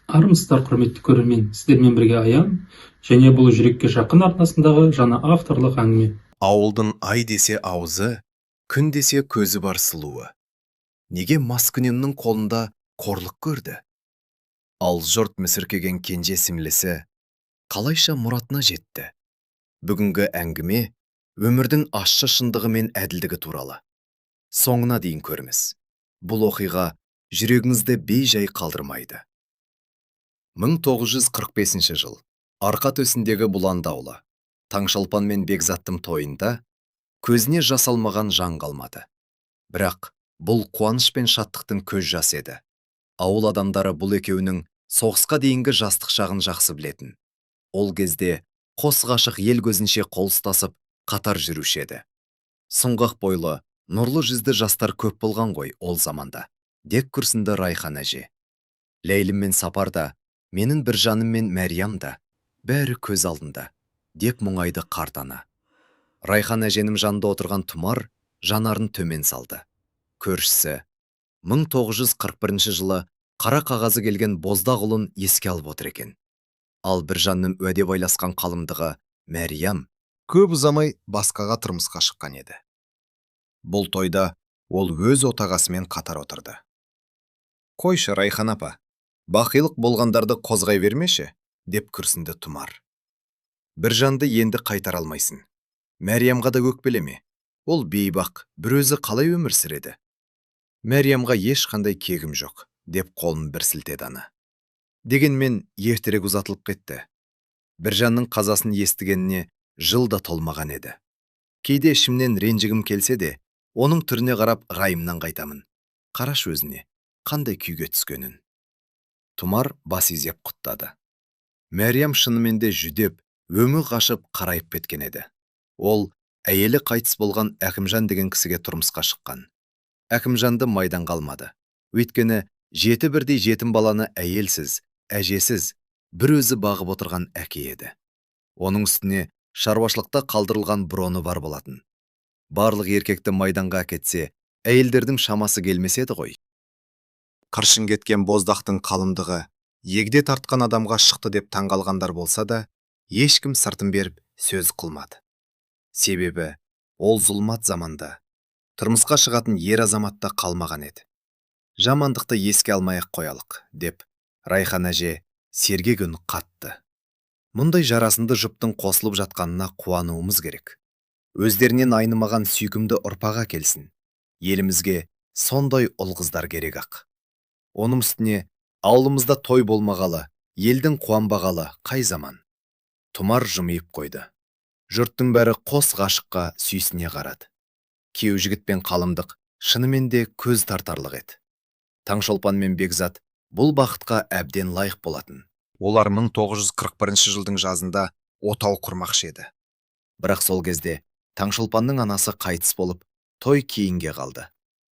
Армысыздар, құрметті көрермен! Сіздермен бірге Аян және бұл «Жүрекке жақын» арнасындағы жаңа авторлық әңгіме. Ауылдың ай десе аузы, күн десе көзі бар сұлуы неге маскүнемнің қолында қорлық көрді? Ал жұрт мүсіркеген кенже сіңлісі қалайша мұратына жетті? Бүгінгі әңгіме өмірдің ащы шындығы мен әділдігі туралы. Соңына дейін көріңіз. Бұл оқиға жүрегіңізді бей-жай қалдырмайды. 1945 жыл. Арқа төсіндегі Бұланды ауылы. Таңшолпан мен Бекзаттың тойында көзіне жас алмаған жан қалмады. Бірақ бұл қуаныш пен шаттықтың көз жасы еді. Ауыл адамдары бұл екеуінің соғысқа дейінгі жастық шағын жақсы білетін. Ол кезде қос ғашық ел көзінше қол ұстасып, қатар жүруші еді. Сұңғақ бойлы, нұрлы жүзді жастар көп болған ғой ол заманда, деп күрсінді Райхан әже. Ләйлім мен Сапар да, менің Біржаным мен Мәриям да, бәрі көз алдында, деп мұңайды қарт ана. Райхан әженің жанында отырған Тұмар жанарын төмен салды. Көршісі 1941 жылы қара қағазы келген Боздақ ұлын еске алып отыр екен. Ал Біржанның уәде байласқан қалыңдығы Мәриям көп ұзамай басқаға тұрмысқа шыққан еді. Бұл тойда ол өз отағасымен қатар отырды. «Қойшы, Райхан апа, бақилық болғандарды қозғай бермеші», – деп күрсінді Тұмар. «Біржанды енді қайтара алмайсың. Мәриямға да өкпелеме. Ол бейбақ, бір өзі қалай өмір сүреді?» «Мәриямға ешқандай кегім жоқ», – деп қолын бір сілтеді ана. Дегенмен ертерек ұзатылып кетті. Біржанның қазасын естігеніне жыл да толмаған еді. Кейде ішімнен ренжігім келсе де, оның түріне қарап райымнан қайтамын. Қарашы өзіне, қандай күйге түскенін. Тұмар бас изеп құптады. Мәриям шынымен де жүдеп, өңі қашып, қарайып кеткен еді. Ол әйелі қайтыс болған Әкімжан деген кісіге тұрмысқа шыққан. Әкімжанды майданға алмады. Өйткені жеті бірдей жетім баланы әйелсіз, әжесіз, бір өзі бағып отырған әке еді. Оның үстіне шаруашылықта қалдырылған броны бар болатын. Барлық еркекті майданға әкетсе, әйелдердің шамасы келмес еді ғой. Қыршын кеткен Боздақтың қалыңдығы егде тартқан адамға шықты деп таңғалғандар болса да, ешкім сыртын беріп сөз қылмады. Себебі ол зұлмат заманда тұрмысқа шығатын ер азамат та қалмаған еді. «Жамандықты еске алмай-ақ қоялық», – деп Райхан әже сергек үн қатты. «Мұндай жарасымды жұптың қосылып жатқанына қуануымыз керек. Өздерінен айнымаған сүйкімді ұрпақ әкелсін. Елімізге сондай ұл қыздар керек ақ. Оның үстіне ауылымызда той болмағалы, елдің қуанбағалы қай заман?» Тұмар жымиып қойды. Жұрттың бәрі қос ғашыққа сүйсіне қарады. Күйеу жігіт пен қалыңдық шынымен де көз тартарлық еді. Таңшолпан мен Бекзат бұл бақытқа әбден лайық болатын. Олар 1941 жылдың жазында отау құрмақшы еді. Бірақ сол кезде Таңшолпанның анасы қайтыс болып, той кейінге қалды.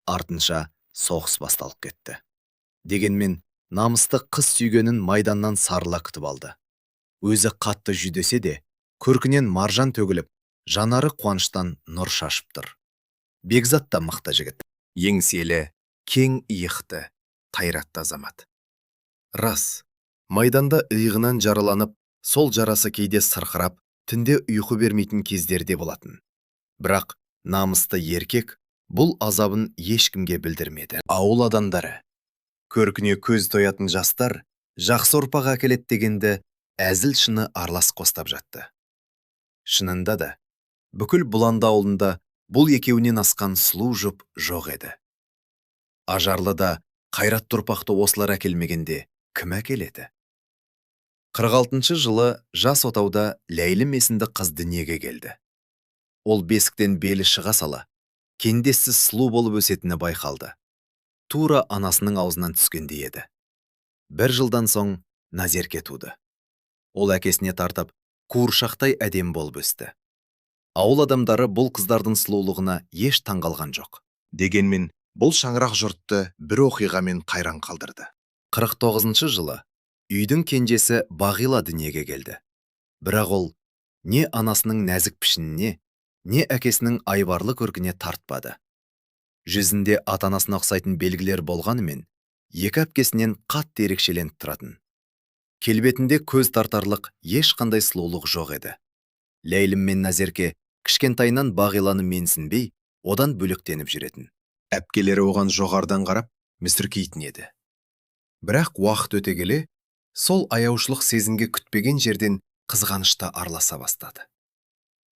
Артынша соғыс басталып кетті. Дегенмен намысты қыз сүйгенін майданнан сарыла күтіп алды. Өзі қатты жүдесе де, көркінен маржан төгіліп, жанары қуаныштан нұр шашып тұр. Бекзат та мықты жігіт. Еңселі, кең иықты, қайратты азамат. Рас, майданда иығынан жараланып, сол жарасы кейде сырқырап, түнде ұйқы бермейтін кездері де болатын. Бірақ намысты еркек бұл азабын ешкімге білдірмеді. Ауыл адамдары көркіне көз тоятын жастар жақсы ұрпақ әкеледі дегенді әзіл шыны аралас қостап жатты. Шынында да, бүкіл Бұланды ауылында бұл екеуінен асқан сұлу жұп жоқ еді. Ажарлы да қайратты ұрпақты осылар әкелмегенде, кім әкеледі? 46 жылы жас отауда Ләйлім есімді қыз дүниеге келді. Ол бесіктен белі шыға сала, кендессіз сұлу болып өсетіні байқалды. Тура анасының аузынан түскендей еді. Бір жылдан соң Назерке туды. Ол әкесіне тартып, қуыршақтай әдемі болып өсті. Ауыл адамдары бұл қыздардың сұлулығына еш таңғалған жоқ. Дегенмен бұл шаңырақ жұртты бір оқиғамен қайран қалдырды. 49 жылы үйдің кенжесі Бағила дүниеге келді. Бірақ ол не анасының нәзік пішініне, не әкесінің айбарлы көркіне тартпады. Жүзінде ата-анасына ұқсайтын белгілер болғанымен, екі әпкесінен қатты ерекшеленіп тұратын. Келбетінде көз тартарлық ешқандай сұлулық жоқ еді. Ләйлім мен Назерке кішкентайынан Бағиланы менсінбей, одан бөлектеніп жүретін. Әпкелері оған жоғарыдан қарап, мүсіркейтін еді. Бірақ уақыт өте келе, сол аяушылық сезімге күтпеген жерден қызғаныш та араласа бастады.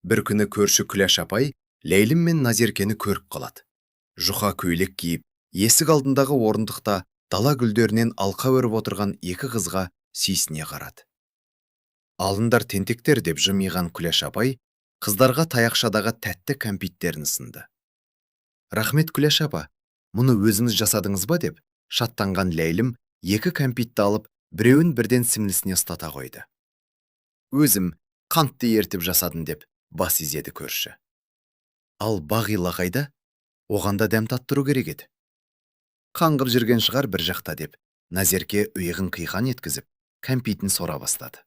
Бір күні көрші Күләш апай Ләйлім мен Назеркені көріп қалады. Жұқа көйлек киіп, есік алдындағы орындықта дала гүлдерінен алқа өріп отырған екі қызға сүйсіне қарады. Алыңдар, тентектер, деп жымиған Күләш апай қыздарға таяқшадағы тәтті кәмпиттерін ұсынды. Рахмет, Күләш апа, мұны өзіңіз жасадыңыз ба, деп шаттанған Ләйлім екі кәмпитті алып, біреуін бірден сіңлісіне ұстата қойды. Өзім қантты ертіп жасадым, деп бас изеді көрші. Ал Бағила қайда? Оған да дәм таттыру керек еді. Қаңғып жүрген шығар бір жақта, деп Назерке иығын қиқан еткізіп, кәмпитін сора бастады.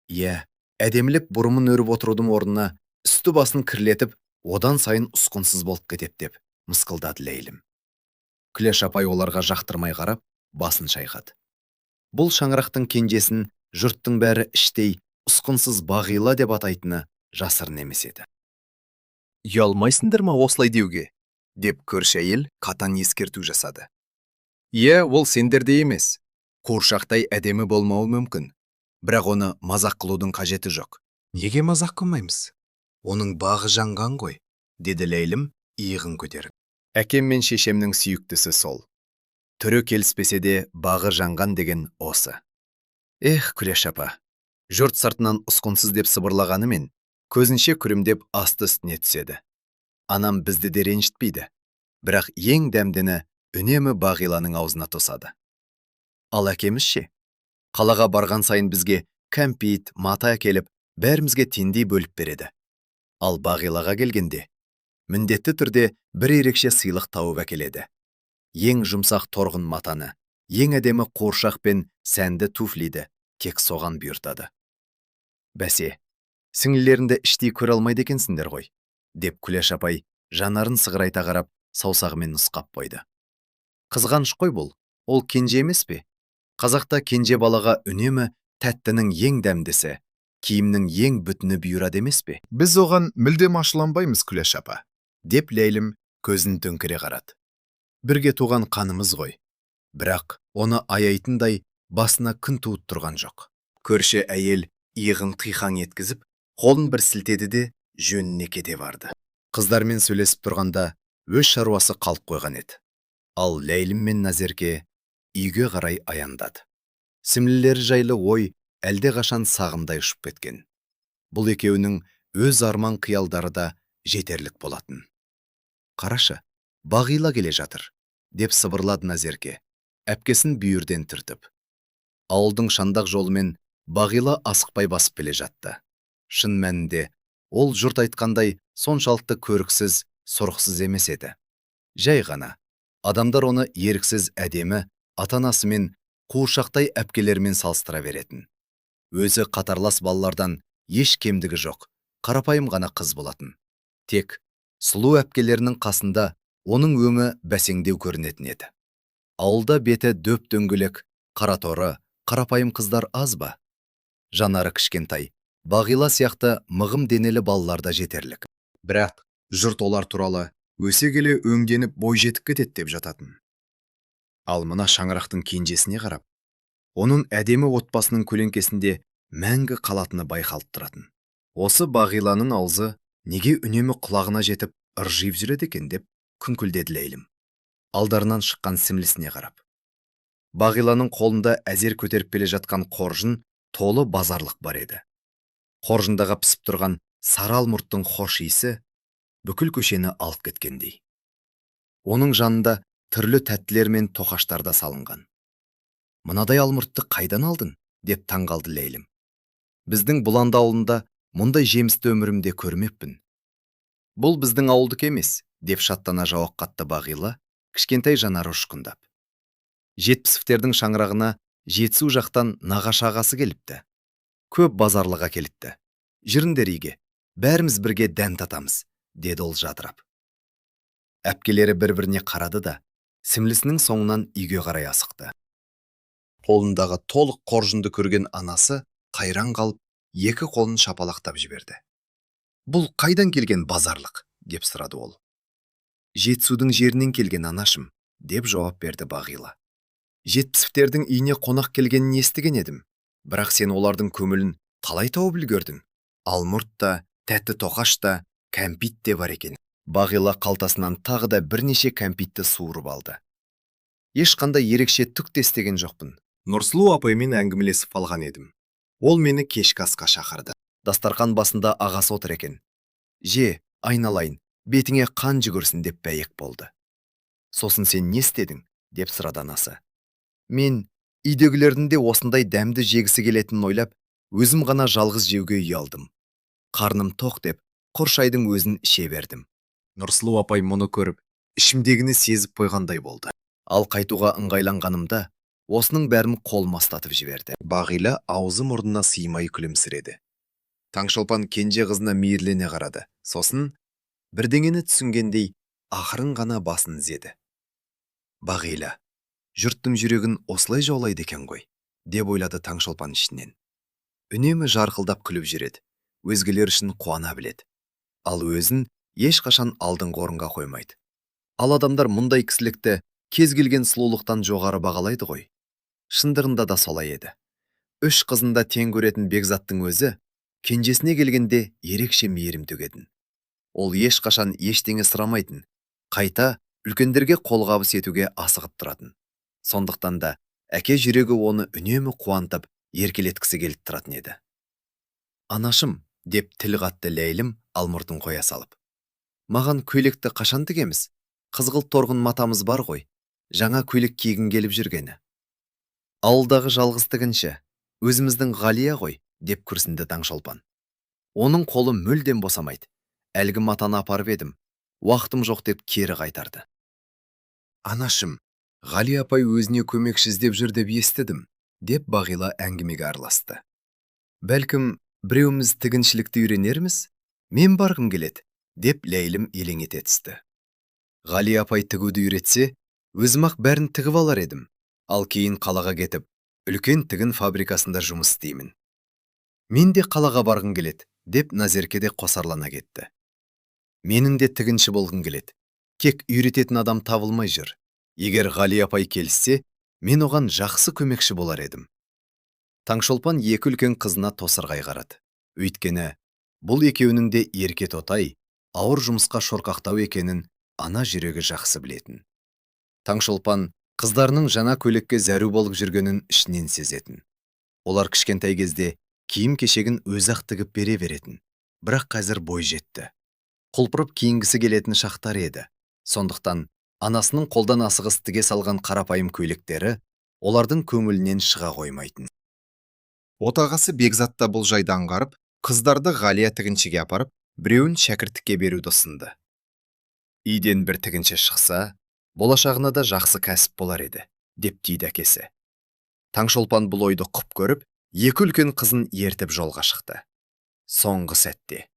Иә, әдемілеп бұрымын өріп отырудың орнына үсті басын кірлетіп, одан сайын ұсқынсыз болып кетеді, деп мысқылдады Ләйлім. Күләш апай оларға жақтырмай қарап, басын шайқады. Бұл шаңырақтың кенжесін жұрттың бәрі іштей ұсқынсыз Бағила деп атайтыны жасырын емес еді. Ұялмайсыңдар ма осылай деуге? Деп көрші әйел қатаң ескерту жасады. Иә, ол сендерде емес. Қуыршақтай әдемі болмауы мүмкін. Бірақ оны мазақ қылудың қажеті жоқ. Неге мазақ қылмаймыз? Оның бағы жанған ғой, деді Ләйлім иығын көтеріп. Әкем мен шешемнің сүйіктісі сол. Түрі келіспесе де, бағы жанған деген осы. Эх, Күләш апа, жұрт сыртынан ұсқынсыз деп сыбырлағанымен, көзінше күрімдеп асты үстіне түседі. Анам бізді де ренжітпейді. Бірақ ең дәмдіні үнемі Бағиланың аузына тосады. Ал әкеміз ше? Қалаға барған сайын бізге кәмпит, мата әкеліп, бәрімізге теңдей бөліп береді. Ал Бағилаға келгенде, міндетті түрде бір ерекше сыйлық тауып әкеледі. Ең жұмсақ торғын матаны, ең әдемі қуыршақ пен сәнді туфлиді тек соған бұйыртады. Бәсе, сіңлілеріңді іштей көре алмайды екенсіңдер ғой, деп Күләш апай жанарын сығырайта қарап, саусағымен нұсқап қойды. Қызғаныш қой бұл, ол кенже емес пе? Қазақта кенже балаға үнемі тәттінің ең дәмдісі, киімнің ең бүтіні бұйырады емес пе? Біз оған мүлдем ашуланбаймыз, Күләш апа. Деп Ләйлім көзін төңкере қарады. Бірге туған қанымыз ғой. Бірақ оны аяйтындай басына күн туып тұрған жоқ. Көрші әйел иығын қиқаң еткізіп, қолын бір сілтеді де жөніне кете барды. Қыздармен сөйлесіп тұрғанда өз шаруасы қалып қойған еді. Ал Ләйлім мен Назерке үйге қарай аяңдады. Сіңлілері жайлы ой әлдеқашан сағымдай ұшып кеткен. Бұл екеуінің өз арман қиялдары да жетерлік болатын. Қарашы, Бағила келе жатыр, деп сыбырлады Назерке, әпкесін бүйірден түртіп. Ауылдың шаңдақ жолымен Бағила асықпай басып келе жатты. Шын мәнінде, ол жұрт айтқандай соншалықты көріксіз, сұрықсыз емес еді. Жай ғана, адамдар оны еріксіз әдемі ата-анасымен, қуыршақтай әпкелерімен салыстыра беретін. Өзі қатарлас балалардан еш кемдігі жоқ, қарапайым ғана қыз болатын. Тек сұлу әпкелерінің қасында оның өңі бәсеңдеу көрінетін еді. Ауылда беті дөп дөңгелек, қараторы, қарапайым қыздар аз ба? Жанары кішкентай, Бағила сияқты мығым денелі балалар да жетерлік. Бірақ жұрт олар туралы өсе келе өңденіп бой жетіп кетеді деп жататын. Ал мына шаңырақтың кенжесіне қарап, оның әдемі отбасының көлеңкесінде мәңгі қалатыны байқалып тұратын. Осы Бағиланың аузы неге үнемі құлағына жетіп ыржиып жүреді екен, деп күңкілдеді Ләйлім, алдарынан шыққан сіңлісіне қарап. Бағиланың қолында әзер көтеріп келе жатқан қоржын толы базарлық бар еді. Қоржындағы пісіп тұрған сары алмұрттың хош иісі бүкіл көшені алып кеткендей. Оның жанында түрлі тәттілер мен тоқаштар да салынған. Мынадай алмұртты қайдан алдың? Деп таңғалды Ләйлім. Біздің Бұланды ауылында мұндай жемісті өмірімде көрмеппін. Бұл біздің ауылдікі емес, деп шаттана жауап қатты Бағила, кішкентай жанары ұшқындап. Жетпісовтердің шаңырағына Жетісу жақтан нағашы ағасы келіпті. Көп базарлық әкеліпті. Жүріңдер үйге, бәріміз бірге дәм татамыз, деді ол жадырап. Әпкелері бір-біріне қарады да, сіңлісінің соңынан үйге қарай асықты. Қолындағы толық қоржынды көрген анасы қайран қалып, екі қолын шапалақтап жіберді. «Бұл қайдан келген базарлық?» – деп сұрады ол. «Жетісудың жерінен келген, анашым», – деп жауап берді Бағила. «Жетпісовтердің үйіне қонақ келгенін естіген едім, бірақ сен олардың көңілін қалай тауып үлгердің? Алмұрт та, тәтті тоқаш та, кәмпит те бар екен». Бағила қалтасынан тағы да бірнеше кәмпитті суырып алды. «Ешқандай ерекше түк те істеген жоқпын. Нұрсұлу апаймен әңгімелесіп алған едім. Ол мені кешкі асқа шақырды. Дастарқан басында ағасы отыр екен. «Же, айналайын, бетіңе қан жүгірсін», – деп бәйек болды. «Сосын сен не істедің?» – деп сұрады анасы. «Мен үйдегілердің де осындай дәмді жегісі келетінін ойлап, өзім ғана жалғыз жеуге ұялдым. Қарным тоқ деп, құр шайдың өзін іше бердім». Нұрсұлу апай мұны көріп, ішімдегіні сезіп қойғандай болды. Ал қайтуға ыңғайланғанымда, осының бәрін қолыма ұстатып жіберді. Бағила аузы мұрнына сыймай күлімсіреді. Таңшолпан кенже қызына мейірлене қарады. Сосын бірдеңені түсінгендей ақырын ғана басын изеді. «Бағила жұрттың жүрегін осылай жаулайды екен ғой», – деп ойлады Таңшолпан ішінен. Үнемі жарқылдап күліп жүреді, өзгелер үшін қуана біледі. Ал өзін ешқашан алдыңғы орынға қоймайды. Ал адамдар мұндай кісілікті кез келген сұлулықтан жоғары бағалайды ғой. Шындығында да солай еді. Үш қызын да тең көретін Бекзаттың өзі кенжесіне келгенде ерекше мейірім төгетін. Ол ешқашан ештеңе сұрамайтын, қайта үлкендерге қолғабыс етуге асығып тұратын. Сондықтан да әке жүрегі оны үнемі қуантып, еркелеткісі келіп тұратын еді. «Анашым», – деп тіл қатты Ләйлім алмұртын қоя салып. «Маған көйлекті қашан тігеміз? Қызғылт торғын матамыз бар ғой. Жаңа көйлек кигім келіп жүргені». «Ауылдағы жалғыз тігінші, өзіміздің Ғалия ғой», – деп күрсінді Таңшолпан. «Оның қолы мүлдем босамайды. Әлгі матаны апарып едім, уақытым жоқ деп кері қайтарды». «Анашым, Ғали апай өзіне көмекші іздеп жүр деп естідім», – деп Бағила әңгімеге араласты. «Бәлкім, біреуміз тігіншілікті үйренерміз? Мен барғым келеді», – деп Ләйлім елең ете түсті. «Ғали апай тігуді үйретсе, өзім-ақ бәрін тігіп алар едім. Ал кейін қалаға кетіп, үлкен тігін фабрикасында жұмыс істеймін». «Мен де қалаға барғым келеді», – деп Назерке де қосарлана кетті. «Менің де тігінші болғым келеді. Тек үйрететін адам табылмай жүр. Егер Ғали апай келіссе, мен оған жақсы көмекші болар едім». Таңшолпан екі үлкен қызына тосырқай қарады. Өйткені бұл екеуінің де ерке тотай, ауыр жұмысқа шорқақтау екенін ана жүрегі жақсы білетін. Таңшолпан қыздарының жаңа көйлекке зәру болып жүргенін ішінен сезетін. Олар кішкентай кезде киім кешегін өзі-ақ тігіп бере беретін. Бірақ қазір бой жетті. Құлпырып киінгісі келетін шақтар еді. Сондықтан анасының қолдан асығыс тіге салған қарапайым көйлектері олардың көңілінен шыға қоймайтын. Отағасы Бекзат та бұл жайды аңғарып, қыздарды Ғалия тігіншіге апарып, біреуін шәкірттікке беруді ұсынды. «Үйден бір тігінші шықса, болашағына да жақсы кәсіп болар еді», – деп түйді әкесі. Таңшолпан бұл ойды құп көріп, екі үлкен қызын ертіп жолға шықты. Соңғы сәтте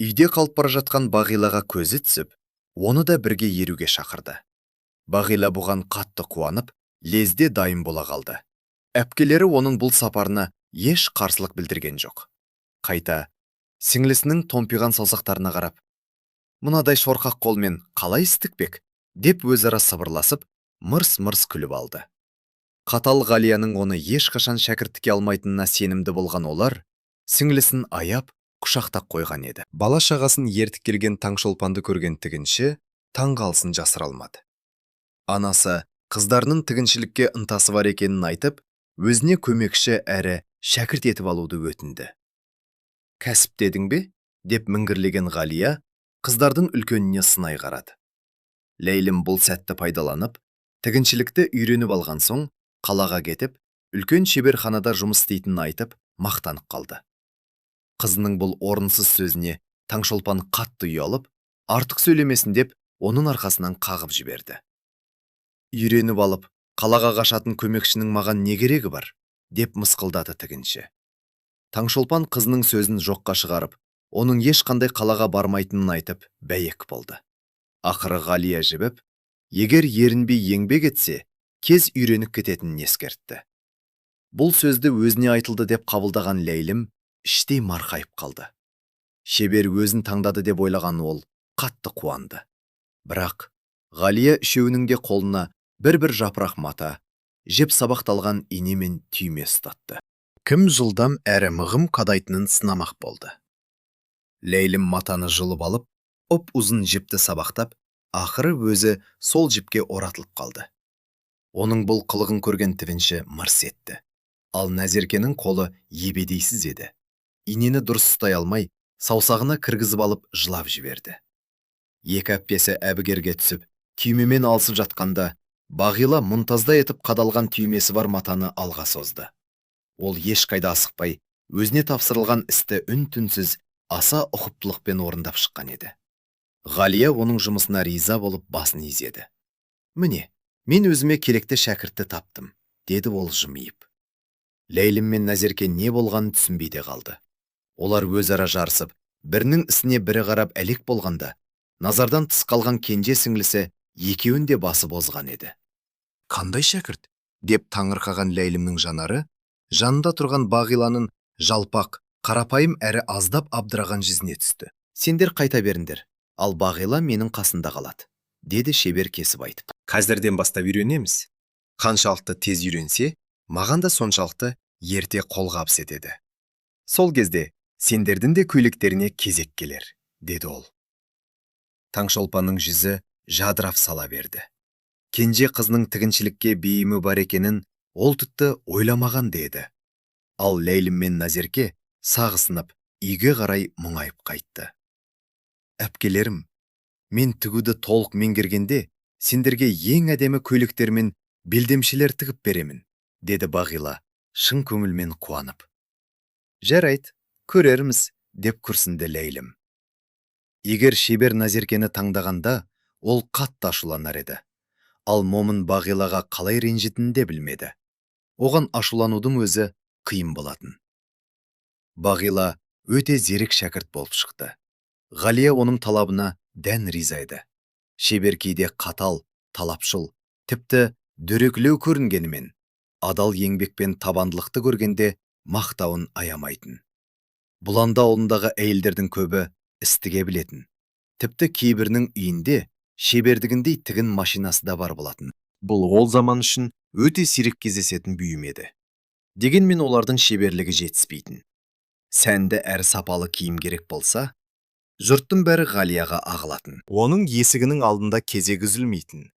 үйде қалып бара жатқан Бағилаға көзі түсіп, оны да бірге еруге шақырды. Бағила бұған қатты қуанып, лезде дайын бола қалды. Әпкелері оның бұл сапарына еш қарсылық білдірген жоқ. Қайта сіңлісінің томпиған саусақтарына қарап, «Мынадай шорқақ қолмен қалай іс тікпек?» деп өзара сыбырласып, мырс-мырс күліп алды. Қатал Ғалияның оны ешқашан шәкірттікке алмайтынына сенімді болған олар сіңлісін аяп, құшақтап қойған еді. Бала шағасын ертіп келген Таңшолпанды көрген тігінші таңғалысын жасыра алмады. Анасы қыздарының тігіншілікке ынтасы бар екенін айтып, өзіне көмекші әрі шәкірт етіп алуды өтінді. «Кәсіп дедің бе?» – деп міңгірлеген Ғалия қыздардың үлкеніне сынай қарады. Ләйлім бұл сәтті пайдаланып, тігіншілікті үйреніп алған соң қалаға кетіп, үлкен шеберханада жұмыс істейтінін айтып, мақтанып қалды. Қызының бұл орынсыз сөзіне Таңшолпан қатты ұялып, артық сөйлемесін деп оның арқасынан қағып жіберді. «Үйреніп алып, қалаға қашатын көмекшінің маған не керегі бар?» – деп мысқылдады тігінші. Таңшолпан қызының сөзін жоққа шығарып, оның ешқандай қалаға бармайтынын айтып, бәйек болды. Ақыры Ғалия жібіп, егер ерінбей еңбек етсе, Кез үйреніп кететінін ескертті. Бұл сөзді өзіне айтылды деп қабылдаған Ләйлім іштей марқайып қалды. Шебер өзін таңдады деп ойлаған ол қатты қуанды. Бірақ Ғалия үшеуінің де қолына бір-бір жапырақ мата, жіп сабақталған ине мен түйме ұстатты. Кім жылдам әрі мығым қадайтынын сынамақ болды. Ләйлім матаны жұлып алып, ұп-ұзын жіпті сабақтап, ақыры өзі сол жіпке оратылып қалды. Оның бұл қылығын көрген тігінші мырс етті. Ал Назеркенің қолы ебедейсіз еді. Инені дұрыс ұстай алмай, саусағына кіргізіп алып жылап жіберді. Екі әпкесі әбігерге түсіп, түймемен алысып жатқанда, Бағила мұнтаздай етіп қадалған түймесі бар матаны алға созды. Ол ешқайда асықпай, өзіне тапсырылған істі үн-түнсіз, аса ұқыптылықпен орындап шыққан еді. Ғалия оның жұмысына риза болып басын изеді. Міне, мен өзіме керекті шәкіртті таптым, деді ол жымиып. Ләйлім мен Назерке не болғанын түсінбей де қалды. Олар өзара жарысып, бірінің ісіне бірі қарап әлек болғанда, назардан тыс қалған кенже сіңлісі екеуін де басып озған еді. Қандай шәкірт? Деп таңырқаған Ләйлімнің жанары, жанында тұрған Бағиланың жалпақ, қарапайым әрі аздап абдыраған жүзіне түсті. Сендер қайта беріңдер, ал Бағила менің қасында қалады, деді шебер кесіп айтып. Қазірден бастап үйренеміз. Қаншалықты тез үйренсе, маған да соншалықты ерте қолғабыс етеді. Сол кезде сендердің де көйлектеріне кезек келер, деді ол. Таңшолпанның жүзі жадырап сала берді. Кенже қызының тігіншілікке бейімі бар екенін ол тіпті ойламаған деді. Ал Ләйлім мен Назерке сағысынып, үйге қарай мұңайып қайтты. Әпкелерім, мен тігуді толық меңгергенде, сендерге ең әдемі көйлектер мен белдемшелер тігіп беремін, деді Бағила, шын көңілмен қуанып. Жарайды, көрерміз, деп күрсінді Ләйлім. Егер шебер Назеркені таңдағанда, ол қатты ашуланар еді. Ал Момын Бағилаға қалай ренжитінін де білмеді. Оған ашуланудың өзі қиын болатын. Бағила өте зерек шәкірт болып шықты. Ғалия оның талабына дән риза еді. Шебер кейде қатал, талапшыл, тіпті дөрекілеу көрінгенімен, адал еңбек пен табандылықты көргенде мақтауын аямайтын. Бұланды ауылындағы әйелдердің көбі іс тіге білетін. Тіпті кейбірінің үйінде шебердігіндей тігін машинасы да бар болатын. Бұл ол заман үшін өте сирек кездесетін бұйым еді. Дегенмен олардың шеберлігі жетіспейтін. Сәнді әрі сапалы киім керек болса, жұрттың бәрі Ғалияға ағылатын. Оның есігінің алдында кезек үзілмейтін.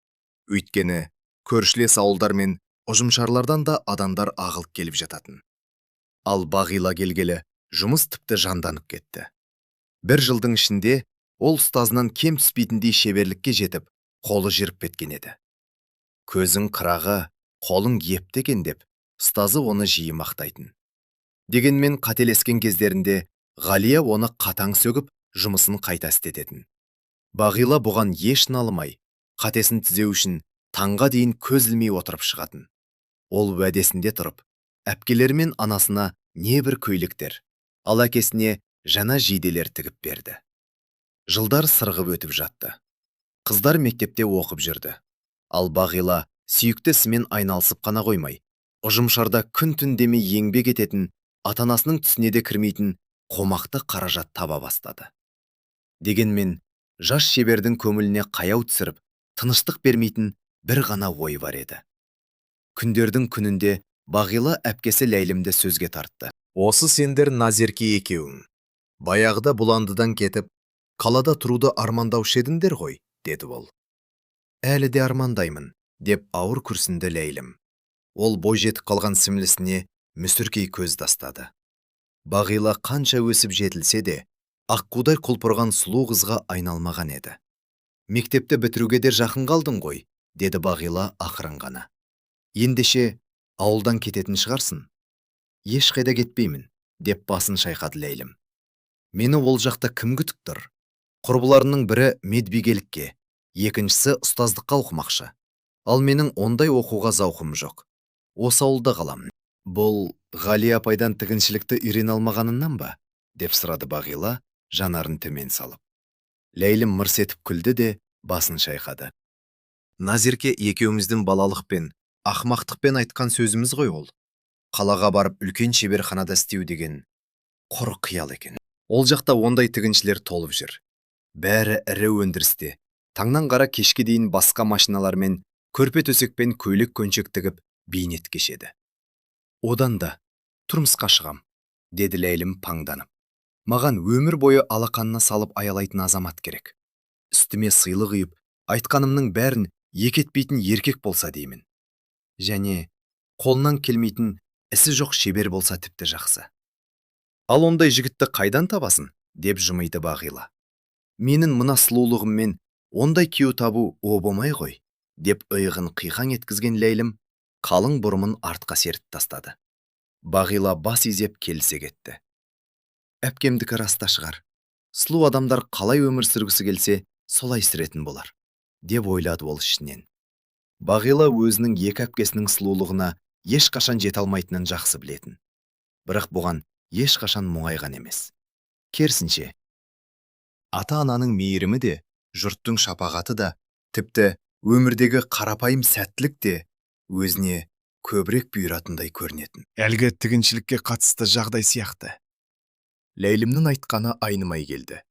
Өйткені көршілес ауылдар мен ұжымшарлардан да адамдар ағылып келіп жататын. Ал Бағила келгелі жұмыс тіпті жанданып кетті. Бір жылдың ішінде ол ұстазынан кем түспейтіндей шеберлікке жетіп, қолы жүріп кеткен еді. Көзің қырағы, қолың епті екен деп, ұстазы оны жиі мақтайтын. Дегенмен қателескен кездерінде Ғалия оны қатаң сөгіп, жұмысын қайта істететін. Бағила бұған еш налымай, қатесін түзеу үшін таңға дейін көз ілмей отырып шығатын. Ол уәдесінде тұрып, әпкелері мен анасына небір көйлектер, ал әкесіне жаңа жейделер тігіп берді. Жылдар сырғып өтіп жатты. Қыздар мектепте оқып жүрді. Ал Бағила сүйікті ісімен айналысып қана қоймай, ұжымшарда күн-түн демей еңбек ететін, ата-анасының түсіне де кірмейтін қомақты қаражат таба бастады. Дегенмен, жас шебердің көңіліне қаяу түсіріп, тыныштық бермейтін бір ғана ой бар еді. Күндердің күнінде Бағила әпкесі Ләйлімді сөзге тартты. Осы сендер Назерке екеуің. Баяғыда Бұландыдан кетіп, қалада тұруды армандаушы едіңдер ғой, деді ол. Әлі де армандаймын, деп ауыр күрсінді Ләйлім. Ол бой жетіп қалған сіңлісіне мүсіркей көз тастады. Бағила қанша өсіп жетілсе де, аққудай құлпырған сұлу қызға айналмаған еді. Мектепті бітіруге де жақын қалдың ғой, деді Бағила ақырын ғана. Ендеше, ауылдан кететін шығарсың? Ешқайда кетпеймін, деп басын шайқады Ләйлім. Мені ол жақта кім күтіп тұр? Құрбыларының бірі медбикелікке, екіншісі ұстаздыққа оқымақшы. Ал менің ондай оқуға зауқым жоқ. Осы ауылда қаламын. Бұл Ғалия апайдан тігіншілікті үйрене алмағанынан ба? Деп сұрады Бағила, жанарын төмен салып. Ләйлім мырс етіп күлді де басын шайқады. Назерке екеуміздің балалық пен Ақмақтықпен айтқан сөзіміз ғой ол. Қалаға барып үлкен шеберханада істеу деген құр қиял екен. Ол жақта ондай тігіншілер толып жүр. Бәрі ірі өндірісте. Таңнан қара кешке дейін басқа машиналармен көрпе төсекпен көйлек көншек тігіп бейнет кешеді. Одан да тұрмысқа шығам, деді Ләйлім паңданып. Маған өмір бойы алақанына салып аялайтын азамат керек. Үстіме сыйлық үйіп, айтқанымның бәрін екі етпейтін еркек болса деймін. Және қолынан келмейтін ісі жоқ шебер болса тіпті жақсы. Ал ондай жігітті қайдан табасың? Деп жымиды Бағила. Менің мына сұлулығыммен ондай күйеу табу оп-оңай ғой, деп иығын қиқаң еткізген Ләйлім қалың бұрымын артқа серітіп тастады. Бағила бас изеп келісе кетті. Әпкемдікі раста шығар. Сұлу адамдар қалай өмір сүргісі келсе, солай сүретін болар, деп ойлады ол ішінен. Бағила өзінің екі әпкесінің сұлулығына ешқашан жете алмайтынын жақсы білетін. Бірақ бұған ешқашан мұңайған емес. Керісінше, ата-ананың мейірімі де, жұрттың шапағаты да, тіпті өмірдегі қарапайым сәттілік те өзіне көбірек бұйыратындай көрінетін. Әлгі тігіншілікке қатысты жағдай сияқты. Ләйлімнің айтқаны айнымай келді.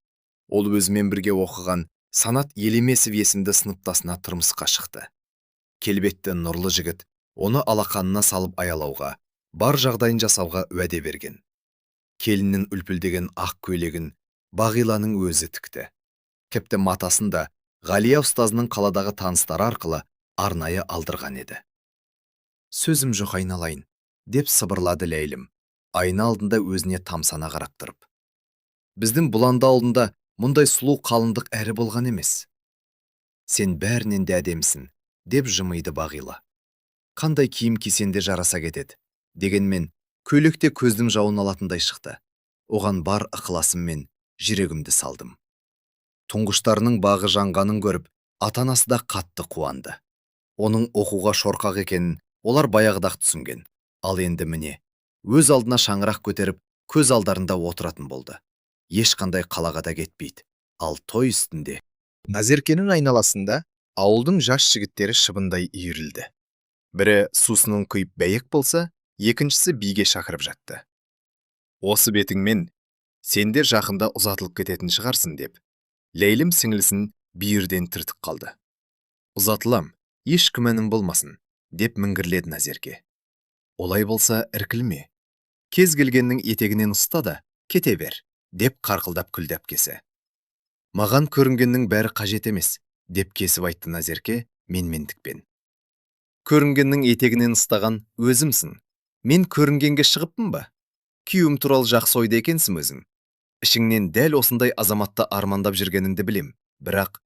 Ол өзімен бірге оқыған Санат Елемесов есімді сыныптасына тұрмысқа шықты. Келбетті нұрлы жігіт оны алақанына салып аялауға, бар жағдайын жасауға уәде берген. Келіннің үлпілдеген ақ көйлегін Бағиланың өзі тікті. Тіпті матасын да Ғалия ұстазының қаладағы таныстары арқылы арнайы алдырған еді. Сөзім жоқ айналайын, деп сыбырлады Ләйлім, айна алдында өзіне тамсана қарап тұрып. Біздің Бұланды ауылында мұндай сұлу қалыңдық әрі болған емес. Сен бәрінен де әдемісің, деп жымиды Бағила. Қандай киім кисең де жараса кетеді. Дегенмен, көйлек те көздің жауын алатындай шықты. Оған бар ықыласым мен жүрегімді салдым. Тұңғыштарының бағы жанғанын көріп, ата-анасы да қатты қуанды. Оның оқуға шорқақ екенін олар баяғыда-ақ түсінген. Ал енді міне, өз алдына шаңырақ көтеріп, көз алдарында отыратын болды. Ешқандай қалаға да кетпейді. Ал той үстінде Назеркенің айналасында ауылдың жас жігіттері шыбындай үйірілді. Бірі сусынын құйып бәйек болса, екіншісі биге шақырып жатты. Осы бетіңмен сендер жақында ұзатылып кететін шығарсың деп, Ләйлім сіңлісін бүйірден түртіп қалды. Ұзатылам, еш күмәнің болмасын, деп міңгірледі Назерке. Олай болса іркілме. Кез келгеннің етегінен ұста да, кете бер, деп қарқылдап күлді әпкесі. Маған көрінгеннің бәрі қажет емес, деп кесіп айтты Назерке менмендікпен. Көрінгеннің етегінен ұстаған өзімсің. Мен көрінгенге шығыппын ба? Күйеуім туралы жақсы ойда екенсің өзің. Ішіңнен дәл осындай азаматты армандап жүргеніңді білем, бірақ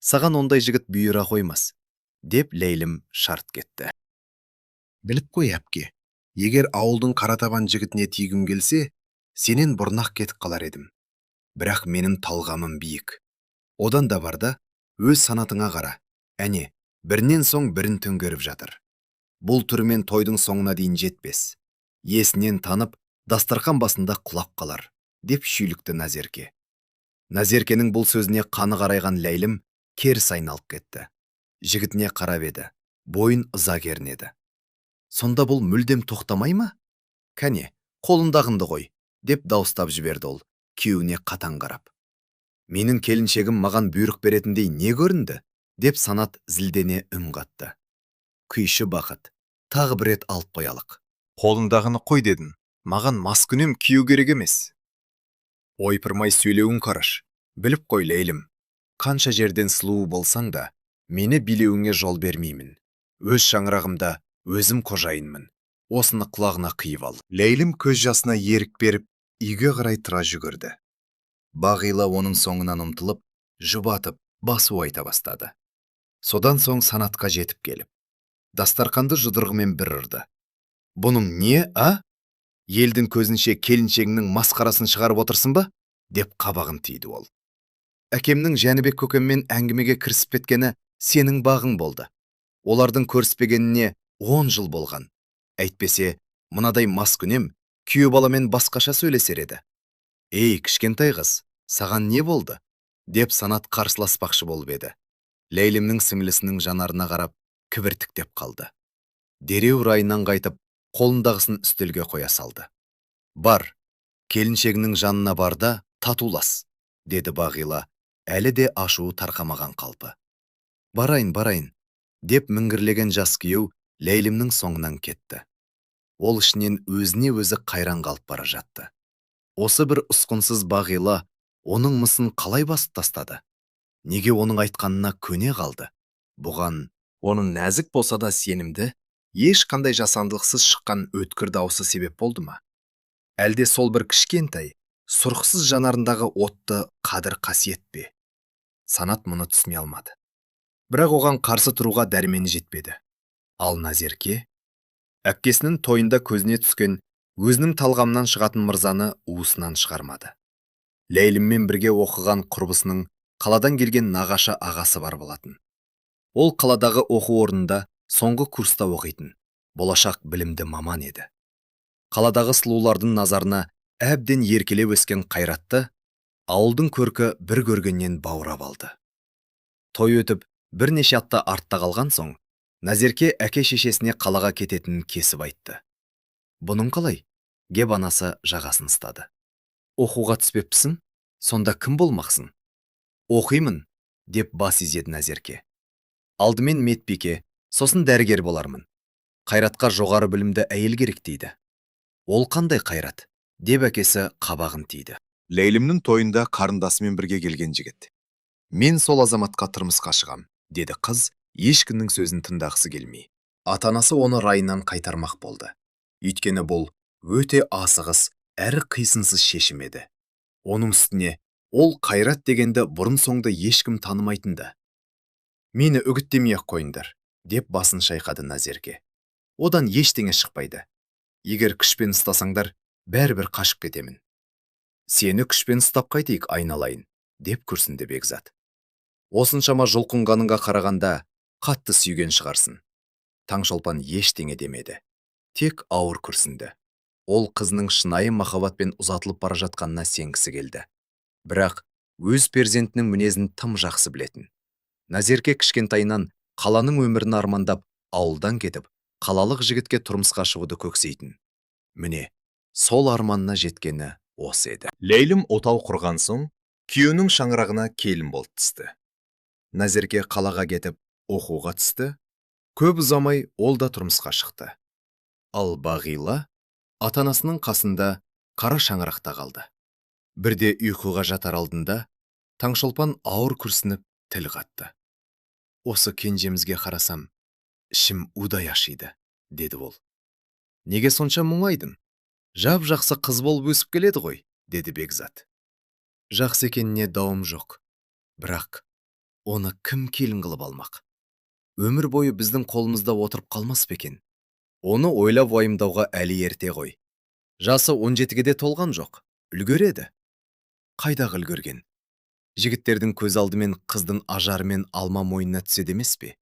саған ондай жігіт бұйыра қоймас, деп Ләйлім шарт кетті. Біліп қой, әпке, егер ауылдың қаратабан жігітіне тигім келсе, сенен бұрын-ақ кетіп қалар едім. Бірақ менің талғамым биік. Одан да бар да, өз санатыңа қара. Әне, бірінен соң бірін төңкеріп жатыр. Бұл түрімен тойдың соңына дейін жетпес. Есінен танып, дастарқан басында құлап қалар, деп шүйлікті Назерке. Назеркенің бұл сөзіне қаны қарайған Ләйлім керіс айналып кетті. Жігітіне қарап еді, бойын ыза кернеді. Сонда бұл мүлдем тоқтамай ма? Кәне, қолындағынды қой, деп дауыстап жіберді ол, күйеуіне қатаң қарап. Менің келіншегім маған бұйрық беретіндей не көрінді? Деп Санат зілдене үн қатты. Күйші Бақыт, тағы бір рет алып қоялық. Қолындағыны қой дедің. Маған маскүнем күйеу керек емес. Ойпырмай сөйлеуін қараш. Біліп қой, Ләйлім. Қанша жерден сұлу болсаң да, мені билеуіңе жол бермеймін. Өз шаңырағымда өзім қожайынмын. Осыны құлағына қиып ал. Ләйлім көз жасына ерік беріп, үйге қарай тұра жүгірді. Бағила оның соңынан ұмтылып, жұбатып, басу айта бастады. Содан соң Санатқа жетіп келіп, дастарқанды жұдырығымен бір ұрды. Бұның не, а? Елдің көзінше келіншегіңнің масқарасын шығарып отырсың ба? Деп қабағын түйді ол. Әкемнің Жәнібек көкеммен әңгімеге кірісіп кеткені сенің бағың болды. Олардың көріспегеніне 10 жыл болған. Әйтпесе, мынадай маскүнем күйеу баламен басқаша сөйлесер еді. Ей, кішкентай қыз, саған не болды? Деп Санат қарсыласпақшы болып еді. Ләйлімнің сіңлісінің жанарына қарап, кібіртіктеп қалды. Дереу райынан қайтып, қолындағысын үстелге қоя салды. Бар, келіншегінің жанына бар да татулас, деді Бағила, әлі де ашуы тарқамаған қалпы. Барайын, барайын, деп міңгірлеген жас күйеу Ләйлімнің соңынан кетті. Ол ішінен өзіне өзі қайран қалып бара жатты. Осы бір ұсқынсыз Бағила оның мысын қалай басып тастады? Неге оның айтқанына көне қалды? Бұған Оның нәзік болса да сенімді, ешқандай жасандылықсыз шыққан өткір даусы себеп болды ма? Әлде сол бір кішкентай, сұрықсыз жанарындағы отты қадір қасиет пе? Санат мұны түсіне алмады. Бірақ оған қарсы тұруға дәрмені жетпеді. Ал Назерке әпкесінің тойында көзіне түскен өзінің талғамынан шығатын мырзаны уысынан шығармады. Ләйліммен бірге оқыған құрбысының қаладан келген нағашы ағасы бар болатын. Ол қаладағы оқу орнында соңғы курста оқитын, болашақ білімді маман еді. Қаладағы сұлулардың назарына әбден еркелеп өскен Қайратты ауылдың көркі бір көргеннен баурап алды. Той өтіп, бірнеше апта артта қалған соң, Назерке әке шешесіне қалаға кететінін кесіп айтты. Бұның қалай? Деп анасы жағасын ұстады. Оқуға түспеппісің? Сонда кім болмақсың? Оқимын, деп бас изеді Назерке. Алдымен медбике, сосын дәрігер болармын. Қайратқа жоғары білімді әйел керек дейді. Ол қандай Қайрат? Деп әкесі қабағын түйді. Ләйлімнің тойында қарындасымен бірге келген жігіт. Мен сол азаматқа тұрмысқа шығам, деді қыз, ешкімнің сөзін тыңдағысы келмей. Ата-анасы оны райынан қайтармақ болды. Өйткені бұл өте асығыс әрі қисынсыз шешім еді. Оның үстіне ол Қайрат дегенді бұрын-соңды ешкім танымайтын-ды. Мені үгіттемей-ақ қойыңдар, деп басын шайқады Назерке. Одан ештеңе шықпайды. Егер күшпен ұстасаңдар, бәрібір қашып кетемін. Сені күшпен ұстап қайтейік, айналайын, деп күрсінді Бекзат. Осыншама жұлқынғаныңа қарағанда, қатты сүйген шығарсың. Таңшолпан ештеңе демеді. Тек ауыр күрсінді. Ол қызының шынайы махаббатпен ұзатылып бара жатқанына сенгісі келді. Бірақ өз перзентінің мінезін тым жақсы білетін. Назерке кішкентайынан қаланың өмірін армандап, ауылдан кетіп, қалалық жігітке тұрмысқа шығуды көксейтін. Міне, сол арманына жеткені осы еді. Ләйлім отау құрған соң, күйеуінің шаңырағына келін болып түсті. Назерке қалаға кетіп, оқуға түсті. Көп ұзамай ол да тұрмысқа шықты. Ал Бағила ата-анасының қасында қара шаңырақта қалды. Бірде ұйқыға жатар алдында Таңшолпан ауыр күрсініп тіл қатты. Осы кенжемізге қарасам, ішім удай ашиды, деді ол. Неге сонша мұңайдың? Жап-жақсы қыз болып өсіп келеді ғой, деді Бекзат. Жақсы екеніне дауым жоқ. Бірақ оны кім келін қылып алмақ? Өмір бойы біздің қолымызда отырып қалмас па екен? Оны ойлап уайымдауға әлі ерте ғой. Жасы 17-ге де толған жоқ. Үлгереді. Қайдағы үлгерген? Жігіттердің көз алдымен қыздың ажарымен алма мойнына түседі емес пе?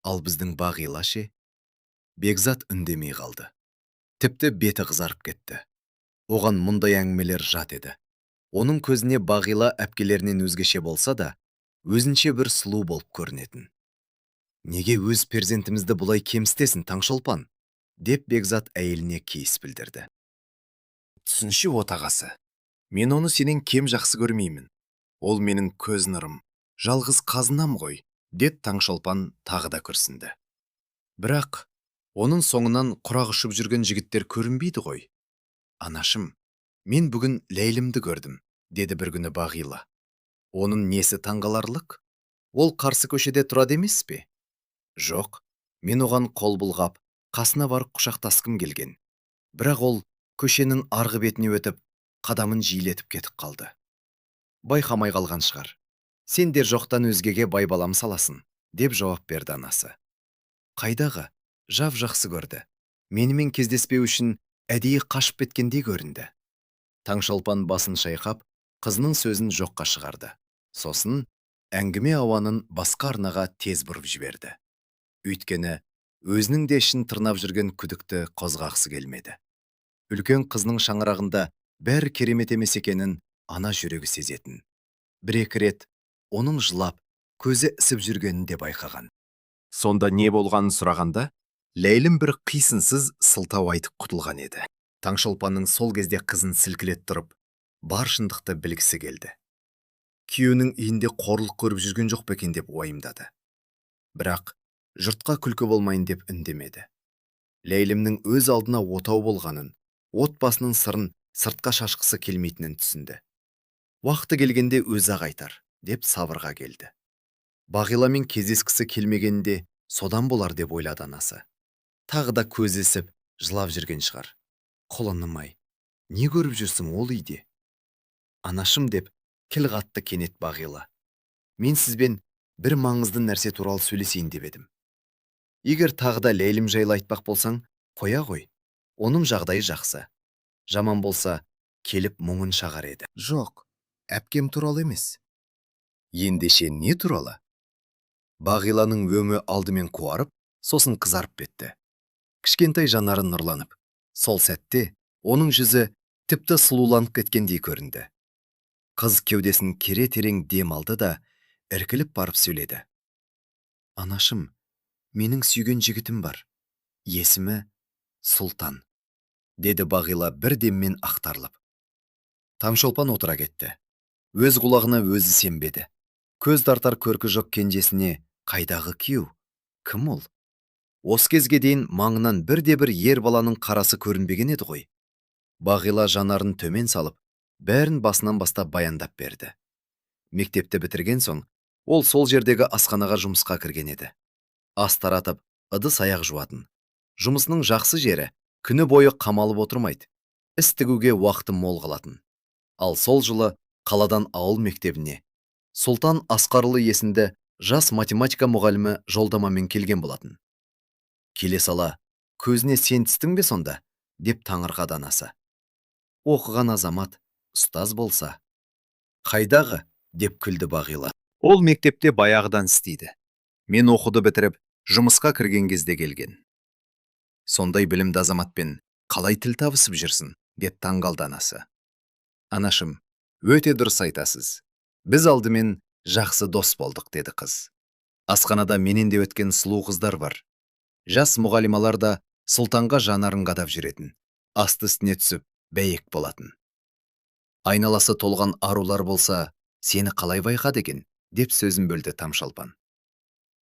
Ал біздің Бағила ше? Бекзат үндемей қалды. Тіпті беті қызарып кетті. Оған мұндай әңгімелер жат еді. Оның көзіне Бағила әпкелерінен өзгеше болса да, өзінше бір сұлу болып көрінетін. Неге өз перзентімізді бұлай кемсітесің, Таңшолпан? Деп Бекзат әйеліне кейіс білдірді. Түсінші, отағасы. Мен оны сенен кем жақсы көрмеймін. Ол менің көз нұрым, жалғыз қазынам ғой, деп Таңшолпан тағы да күрсінді. Бірақ оның соңынан құрақ ұшып жүрген жігіттер көрінбейді ғой. Анашым, мен бүгін Ләйлімді көрдім, деді бір күні Бағила. Оның несі таңғаларлық? Ол қарсы көшеде тұрады емес пе? Жоқ, мен оған қол бұлғап, қасына барып құшақтасқым келген. Бірақ ол көшенің арғы бетіне өтіп, қадамын жиілетіп кетіп қалды. Байқамай қалған шығар. Сендер жоқтан өзгеге байбалам саласың, деп жауап берді анасы. Қайдағы, жап жақсы көрді. Менімен кездеспеу үшін әдейі қашып кеткендей көрінді. Таңшолпан басын шайқап, қызының сөзін жоққа шығарды. Сосын әңгіме ауанын басқа арнаға тез бұрып жіберді. Өйткені өзінің де ішін тырнап жүрген күдікті қозғағысы келмеді. Үлкен қызының шаңырағында бәрі керемет емес екенін ана жүрегі сезетін. Бір-екі рет оның жылап, көзі ісіп жүргенін де байқаған. Сонда не болғанын сұрағанда, Ләйлім бір қисынсыз сылтау айтып құтылған еді. Таңшолпанның сол кезде қызын сілкілет тұрып, бар шындықты білгісі келді. Күйеуінің үйінде қорлық көріп жүрген жоқ па екен деп уайымдады. Бірақ жұртқа күлкі болмайын деп үндемеді. Ләйлімнің өз алдына отау болғанын, отбасының сырын сыртқа шашқысы келмейтінін түсінді. Уақыты келгенде өзі-ақ айтар, деп сабырға келді. Бағиламен кездескісі келмегенде содан болар деп ойлады анасы. Тағы да көзі ісіп, жылап жүрген шығар. Құлыным-ай, не көріп жүрсің ол үйде? Анашым, деп тіл қатты кенет Бағила. Мен сізбен бір маңызды нәрсе туралы сөйлесейін деп едім. Егер тағы да Ләйлім жайлы айтпақ болсаң, қоя ғой. Оның жағдайы жақсы. Жаман болса, келіп мұңын шағар еді. Жоқ, әпкем туралы емес. Ендеше не туралы? Бағиланың өңі алдымен қуарып, сосын қызарып кетті. Кішкентай жанары нұрланып, сол сәтте оның жүзі тіпті сұлуланып кеткендей көрінді. Қыз кеудесін кере терең дем алды да, іркіліп барып сөйледі. Анашым, менің сүйген жігітім бар. Есімі Сұлтан, деді Бағила бір деммен ақтарылып. Таңшолпан отыра кетті. Өз құлағына өзі сенбеді. Көз тартар көркі жоқ кенжесіне қайдағы күйеу? Кім ол? Осы кезге дейін маңынан бірде-бір ер баланың қарасы көрінбеген еді ғой. Бағила жанарын төмен салып, бәрін басынан бастап баяндап берді. Мектепті бітірген соң, ол сол жердегі асханаға жұмысқа кірген еді. Ас таратып, ыдыс аяқ жуатын. Жұмысының жақсы жері, күні бойы қамалып отырмайды. Іс тігуге уақыты мол қалатын. Ал сол жылы қаладан ауыл мектебіне Сұлтан Асқарұлы есімді жас математика мұғалімі жолдамамен келген болатын. Келе сала, көзіне сен түстің бе сонда? Деп таңырқады анасы. Оқыған азамат, ұстаз болса. Қайдағы? Деп күлді Бағила. Ол мектепте баяғыдан істейді. Мен оқуды бітіріп, жұмысқа кірген кезде келген. Сондай білімді азаматпен қалай тіл табысып жүрсің? Деп таңғалды анасы. Анашым, өте дұрыс айтасыз. Біз алдымен жақсы дос болдық, деді қыз. Асханада менен де өткен сұлу қыздар бар. Жас мұғалималар да Сұлтанға жанарын қадап жүретін. Асты үстіне түсіп, бәйек болатын. Айналасы толған арулар болса, сені қалай байқады екен, деп сөзін бөлді Таңшолпан.